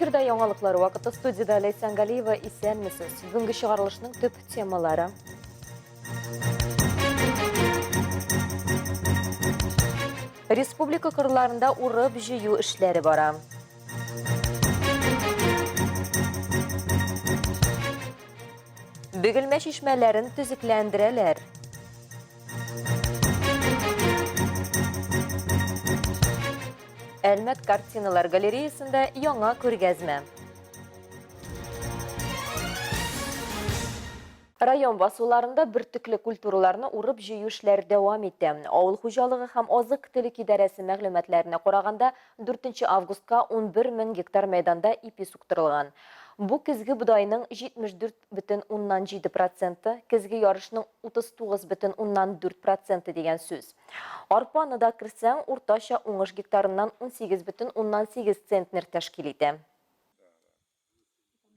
Эфирда яңалыклар вакыты студиядә Ләйсән Галиева исәнмесез. Бүгенге чыгарылышның төп темалары. Республика кырларында урып җыю эшләре бара. Бөгелмә чишмәләрен төзекләндерәләр. Әлмәт картиналар галереясында яңа күргәзмә. Район басуларында бөртекле культураларны урып-җыю эшләре дәвам итә. Авыл хуҗалыгы һәм азык-төлек идарәсе мәгълүматларына караганда, 4 августка 11 мең гектар мәйданда ипи суктырылган. Бу көзге бодайның 74,7 проценты, көзге ярышның 39,4 проценты дигән сүз. Арпаны да керсәң, уртача уңыш гектарыннан 18,8 центнер тәшкил итә.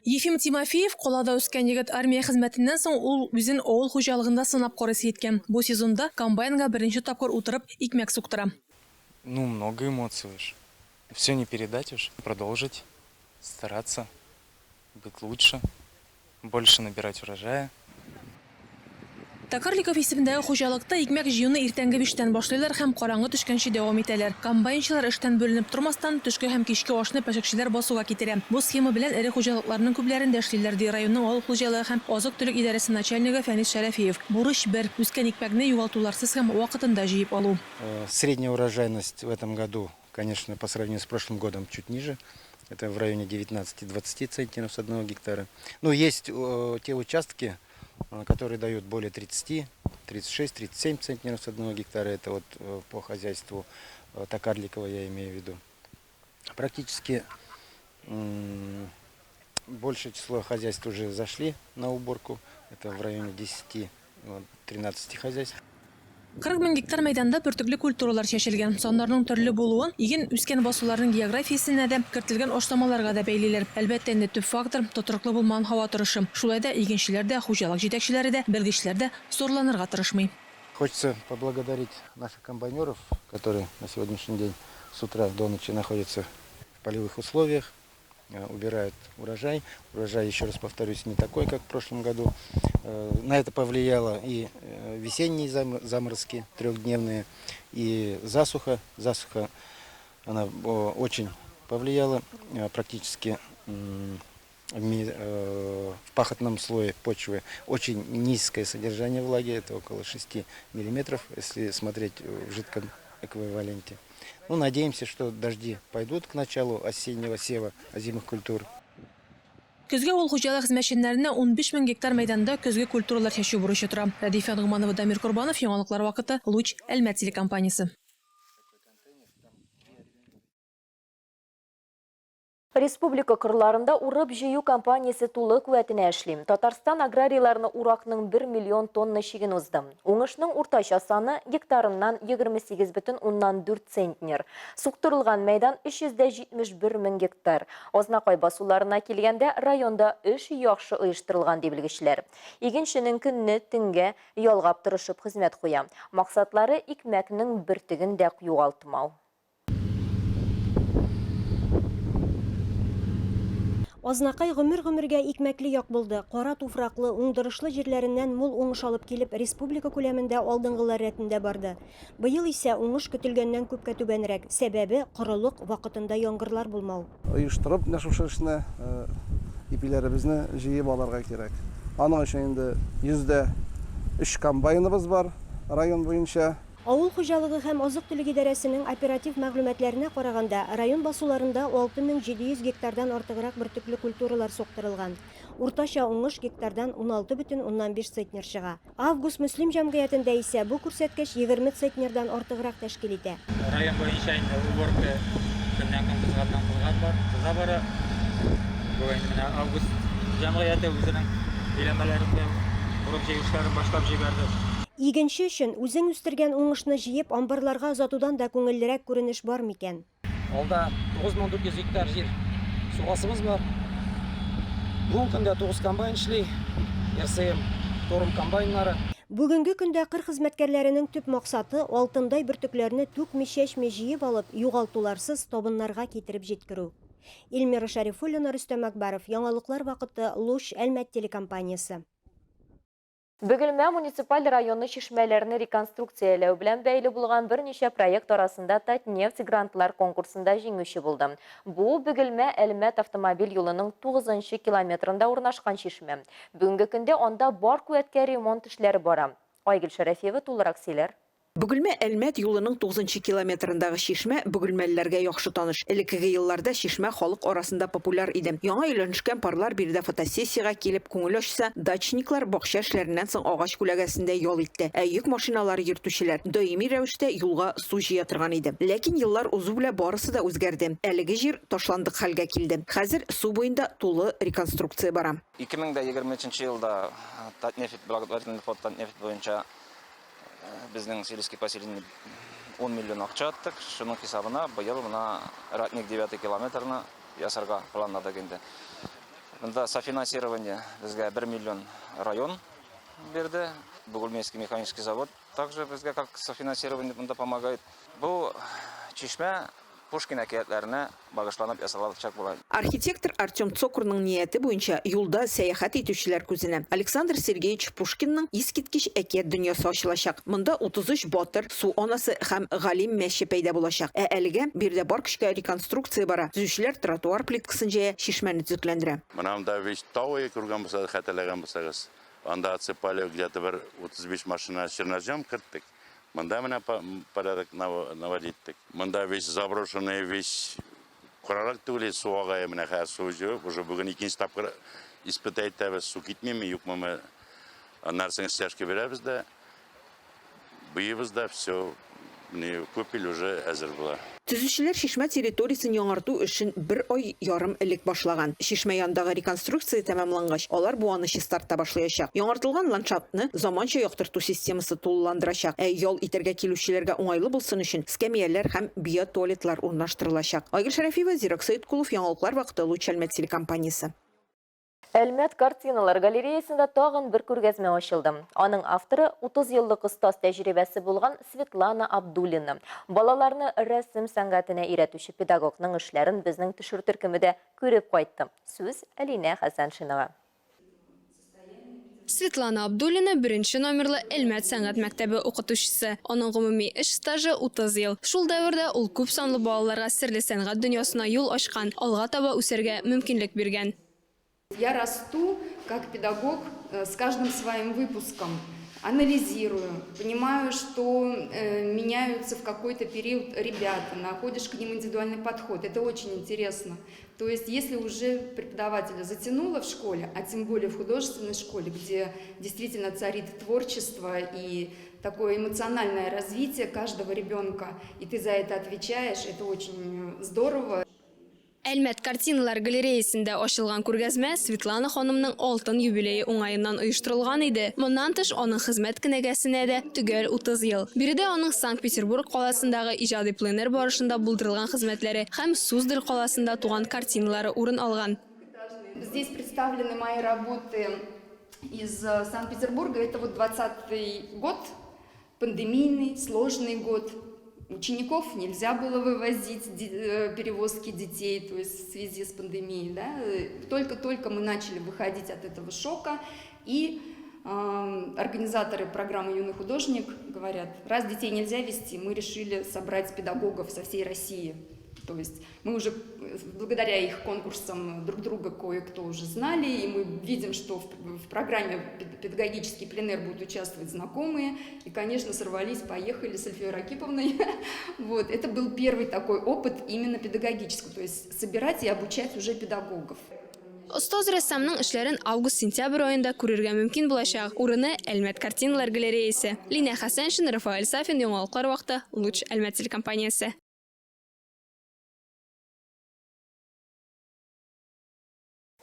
Ефим Тимофеев, калада үскән егет. Армия хезмәтеннән соң ул үзен авыл хуҗалыгында сынап карыйсы иткән. Бу сезонда комбайнга беренче тапкыр утырып, икмәк суктыра. Ну, много эмоций уж. Все не передать уж. Продолжить стараться быть лучше, больше набирать урожая. Токарликов исемендәге хуҗалыкта икмәк җыюны иртәнге биштән башлыйлар һәм караңгы төшкәнче дәвам итәләр. Комбайнчылар эштән бүленеп тормастан, төшке һәм кичке ашны пешекчеләр басуга китерә. Бу схема белән эре хуҗалыкларның күпләрендә эшлиләр, ди районның авыл хуҗалыгы һәм азык-төлек идарәсе начальнигы Фәнис Шәрәфиев. Бурыч бер, үскән икмәкне югалтуларсыз һәм вакытында җыеп алу. Средняя урожайность в этом году, конечно, по сравнению с прошлым годом чуть ниже. Это в районе 19-20 центнеров с одного гектара. Но есть те участки, которые дают более 30, 36, 37 центнеров с одного гектара. Это вот по хозяйству Токарликова я имею в виду. Практически большее число хозяйств уже зашли на уборку. Это в районе 10-13 хозяйств. 40 мең гектар мәйданда бөртекле культуралар чәчелгән. Саннарның төрле булуын иген үскән басуларның географиясенә дә, кертелгән ашламаларга да бәйлиләр. Әлбәттә инде, төп фактор, тотрыклы булмаган һава торышы. Шулай да игенчеләр дә, хуҗалык җитәкчеләре дә, белгечләр дә зарланырга тырышмый. Хочется поблагодарить наших комбайнеров, которые на сегодняшний день с утра до ночи находятся в полевых условиях, убирают урожай. Урожай, еще раз повторюсь, не такой, как в прошлом году. На это повлияло и весенние заморозки трехдневные, и засуха. Засуха, она очень повлияла, практически в пахотном слое почвы очень низкое содержание влаги, это около 6 миллиметров, если смотреть в жидком эквиваленте. Ну, надеемся, что дожди пойдут к началу осеннего сева озимых культур. Көзге авыл хуҗалыгы хезмәтчәннәренә 15 мең гектар мәйданда көзге культуралар чәчү бурычы тора. Рәдифә Ногманова, Дамир Корбанов, Яңалыклар вакыты, Луч, Әлмәт телекомпаниясе. Республика кырларында урып-җыю кампаниясе тулы куәтенә эшли. Татарстан аграрийларны уракның бер миллион тонна чиген узды. Уңышның уртача саны, гектарыннан 28,4 центнер. Суктырылган мәйдан 371 мең гектар. Азнакай басуларына килгәндә, районда эш яхшы оештырылган, ди белгечләр. Игенченең көнне төнгә ялгап тырышып хезмәт куя. Максатлары, икмәкнең бөртеген дә югалтмау. Азнакай гомер-гомергә икмәкле як булды. Кара туфраклы, уңдырышлы җирләреннән мул уңыш алып килеп, республика күләмендә алдынгылар рәтендә барды. Быел исә уңыш көтелгәннән күпкә түбәнрәк. Сәбәбе, корылык, вакытында яңгырлар булмау. Оештырып менә шушы эшне, ипиләребезне җыеп алырга кирәк. Аның өчен инде 103 комбайныбыз бар район буенча. Авыл хуҗалыгы һәм азык-төлек идарәсенең оператив мәгълүматларына караганда, район басуларында 6700 гектардан артыграк бөртекле культуралар суктырылган. Уртача уңыш гектардан 16,5 центнер чыга. Август-Мөслим җәмгыятендә исә бу күрсәткеч 20 центнердан артыграк тәшкил итә. Район буенча инде уборка көннән-көн кызганнан-кызган бар, кыза бара. Бүген инде менә Август җәмгыяте үзенең биләмәләрендә урып-җыю эшләрен башлап җибәрде. Игенче өчен үзең үстергән уңышны җыеп амбарларга озатудан да күңеллерәк күренеш бар микән? Алда 9400 гектар җир сугасыбыз бар. Бүгенге көндә 9 комбайн эшли, РСМ, Торум комбайннары. Бүгенге көндә кыр хезмәткәрләренең төп максаты, алтындай бөртекләрне түкми-чәчми җыеп алып, югалтуларсыз табыннарга китереп җиткерү. Эльмира Шәрифуллина, Рөстәм Әкбәров, Яңалыклар вакыты, Луч, Әлмәт телекомпаниясе. Бөгелмә муниципаль районы чишмәләрне реконструкцияләү белән бәйле булган берничә проект арасында Татнефть грантлар конкурсында җиңүче булды. Бу, Бөгелмә-Әлмәт автомобиль юлының тугызынчы километрында урнашкан чишмә. Бүгенге көндә анда бар куәткә ремонт эшләре бара. Айгөл Шәрәфиева тулырак сөйләр. Бөгелмә-Әлмәт юлының тугызынчы километрындагы чишмә бөгелмәлеләргә яхшы таныш. Элеккеге елларда чишмә халык арасында популяр иде. Яңа өйләнешкән парлар биредә фотосессиягә килеп күңел ачса, дачниклар бакча эшләреннән соң агач күләгәсендә ял итте. Ә йөк машиналары йөртүчеләр даими рәвештә юлга су җыя торган иде. Ләкин еллар узу белән барысы да үзгәрде. Әлеге җир ташландык хәлгә килде. Хәзер су буенда тулы реконструкция бара. 2023 елда Татнефть благотворительный фонд Татнефть буенча Безнең сельский поселение 10 миллион акча аттык. Шуның хисабына быел менә Ратник 9 километрны ясарга планладык инде. Монда софинансирование безгә 1 миллион район бирде. Бугульминский механический завод также безгә как софинансирование монда помогает. Бу чишмә Пушкин әкиятләренә багышланып ясалачак була. Архитектор Артем Цокурның нияте буенча, юлда сәяхәт итүчеләр күзенә Александр Сергеевич Пушкинның искиткеч әкият дөньясы ачылачак. Монда 33 батыр, су анасы һәм галим мәче пәйда булачак. Ә әлегә биредә бар көчкә реконструкция бара, төзүчеләр тротуар плиткасын җәя, чишмәне төзекләндерә. Менә монда весь тау күргән булсагыз, хәтерләгән булсагыз, анда отсыпали где-то бер 35 машина чернозем керттек. Монда менә порядок наводить иттек. Монда весь заброшенный, весь карарлык түгел, су агая менә хәзер су җыеп, уже бүген икенче тапкыр испытать итәбез, су китмиме, юкмы. Аннан соң стяжка бирәбез дә, буйыбыз да, все, купель уже әзер була. Төзүчеләр чишмә территориясен яңарту эшен бер ай ярым элек башлаган. Чишмә янындагы реконструкция тәмамлангач, алар буаны чистарта башлаячак. Яңартылган ландшафтны заманча яктырту системасы тулыландырачак, ә ял итәргә килүчеләргә уңайлы булсын өчен эскәмияләр һәм биотуалетлар урнаштырылачак. Айгөл Шәрәфиева, Зирәк Сәеткулов, Яңалыклар вакыты, Луч Әлмәт телекомпаниясе. Әлмәт картиналар галереясында тагын бер күргәзмә ачылды. Аның авторы 30 еллык остаз тәҗрибәсе булган Светлана Абдуллина. Балаларны рәсем сәнгатенә өйрәтүче педагогның эшләрен безнең төшерү төркеме дә күреп кайтты. Сүз Алинә Хәсәншинага. Светлана Абдуллина беренче номерлы Әлмәт сәнгать мәктәбе укытучысы. Аның гомуми эш стажы 30 ел. Шул дәвердә ул күп санлы балаларга серле сәнгать дөньясына юл ачкан, алга таба үсәргә мөмкинлек биргән. Я расту как педагог э, с каждым своим выпуском, анализирую, понимаю, что э, меняются в какой-то период ребята, находишь к ним индивидуальный подход. Это очень интересно. То есть если уже преподавателя затянуло в школе, а тем более в художественной школе, где действительно царит творчество и такое эмоциональное развитие каждого ребенка, и ты за это отвечаешь, это очень здорово. Әлмәт картиналар галереясендә ачылган күргәзмә Светлана ханымның алтын юбилее уңаеннан оештырылган иде. Моннан тыш, аның хезмәт кенәгәсенә дә төгәл 30 ел. Биредә аның Санкт-Петербург каласындагы иҗади пленэр барышында булдырылган хезмәтләре һәм Суздаль каласында туган картиналары урын алган. Здесь представлены мои работы из э, Санкт-Петербурга. Это вот 20 год, пандемийный, сложный год. Учеников нельзя было вывозить, э, перевозки детей, то есть в связи с пандемией. Да? Только-только мы начали выходить от этого шока, и э, организаторы программы «Юный художник» говорят, раз детей нельзя вести, мы решили собрать педагогов со всей России. То есть мы уже э, благодаря их конкурсам друг друга кое-кто уже знали, и мы видим, что в, в программе «Педагогический пленэр» будут участвовать знакомые. И, конечно, сорвались, поехали с Альфией Ракиповной. Вот. Это был первый такой опыт именно педагогический, то есть собирать и обучать уже педагогов. Остаз рәссамның эшләрен август-сентябрь аенда күрергә мөмкин булачак. Урыны, Әлмәт картиналар галереясе. Линә Хәсәншин, Рафаэль Сафин, Яңалыклар вакыты, Луч Әлмәт телекомпаниясе.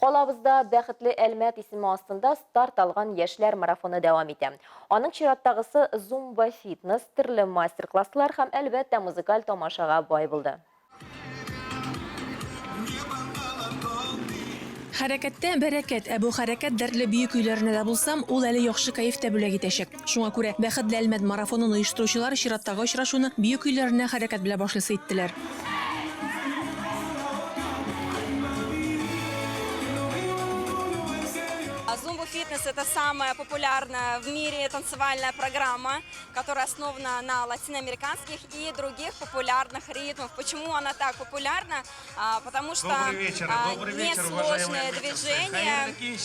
Калабызда Бәхетле Әлмәт исеме астында старт алган яшьләр марафоны дәвам итә. Аның чираттагысы зумба фитнес, төрле мастер-класслар һәм, әлбәттә, музыкаль тамашага бай булды. Хәрәкәттә бәрәкәт, ә бу хәрәкәт дәртле бию көйләренә дә булсам, ул әле яхшы кәеф тә бүләк итәчәк. Шуңа күрә Бәхетле Әлмәт марафонын оештыручылар чираттагы очрашуны бию көйләренә хәрәкәт белән башлыйсы иттеләр. Зумба фитнес – это самая популярная в мире танцевальная программа, которая основана на латиноамериканских и других популярных ритмах. Почему она так популярна? Потому что Добрый вечер, добрый вечер, несложные уважаемые движения Хәерле кич,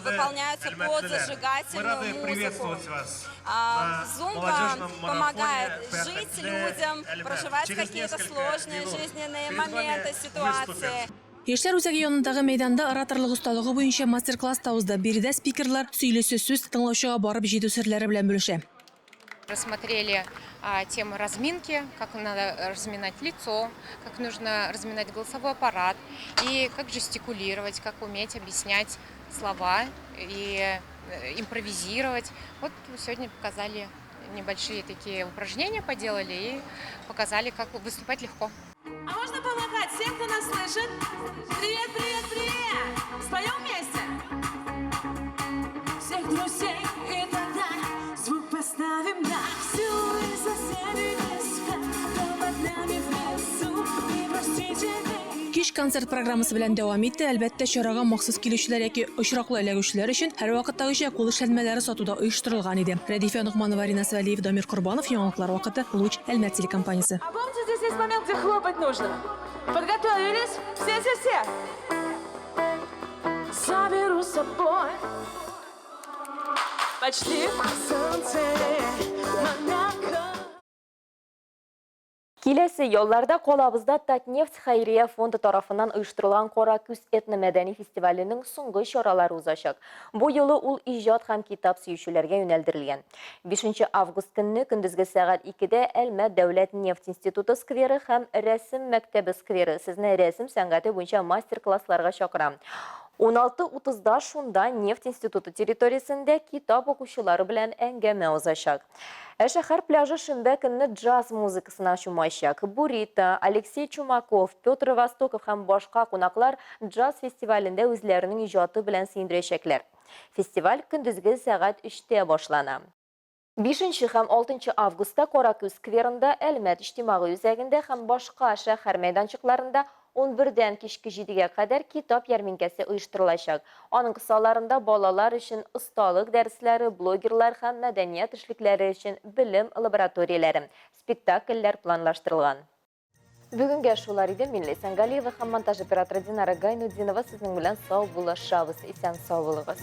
выполняются хөрмәтле под әлмәтлеләр. Мы зажигательную рады музыку. приветствовать вас А, на Зумба молодежном помогает марафоне жить ПХД людям, «Әлмәт». проживать Через какие-то несколько сложные минут жизненные перед вами моменты, ситуации. выступят Яшьләр үзәге янындагы мәйданда ораторлык осталыгы буенча мастер-класс та узды. Биредә спикерлар сөйлисе сүз тыңлаучыга барып җитү серләре белән бүлешә. Рассмотрели тему разминки, как надо разминать лицо, как нужно разминать голосовой аппарат и как жестикулировать, как уметь объяснять слова и импровизировать. Вот сегодня показали небольшие такие упражнения, поделали и показали, как выступать легко. А можно помахать всем, кто нас слышит? Привет, привет, привет! Споем вместе? Всех друзей и тогда звук поставим на всю и соседи не спят, кто под нами в лесу, и простите Кич концерт программасы белән дәвам итте. Әлбәттә, чарага махсус килүчеләр яки очраклы эләгүчеләр өчен һәрвакыттагыча кул эшләнмәләре сату да оештырылган иде. Рәдифә Ногманова, Ринас Вәлиев, Дамир Корбанов, Яңалыклар вакыты, Луч, Әлмәт телекомпаниясе. А помните, здесь есть момент, где хлопать нужно? Подготовились? Все-все-все! Заберу с собой почти солнце, Монако. Киләсе ялларда калабызда Татнефть хәйрия фонды тарафыннан оештырылган Кара күз этномәдәни фестиваленең соңгы чаралары узачак. Бу юлы ул иҗат һәм китап сөючеләргә юнәлдерелгән. 5 август көнне көндезге сәгать 2дә Әлмәт дәүләт нефть институты скверы һәм рәсем мәктәбе скверы сезне рәсем сәнгате буенча мастер-классларга чакыра. 16:30да шунда нефть институты территориясендә китап укучылары белән әңгәмә узачак. Ә шәһәр пляжы шимбә көнне джаз музыкасына чумачак. Бурита, Алексей Чумаков, Петр Востоков һәм башка кунаклар джаз фестивалендә үзләренең иҗаты белән сөендерәчәкләр. Фестиваль көндезге сәгать 3тә башлана. 5 һәм 6 августта Каракүз скверында, Әлмәт иҗтимагый үзәгендә һәм башка шәһәр мәйданчыкларында 11дән кичке 7гә кадәр китап ярминкәсе оештырылачак. Аның кысаларында балалар өчен осталык дәресләре, блогерлар һәм мәдәният эшлекләре өчен белем лабораторияләре, спектакльләр планлаштырылган. Бүгенгә шулар иде. Мин Ләйсән Галиева һәм монтаж операторы Динара Гайнутдинова сезнең белән сау булышабыз. Исән сау булыгыз.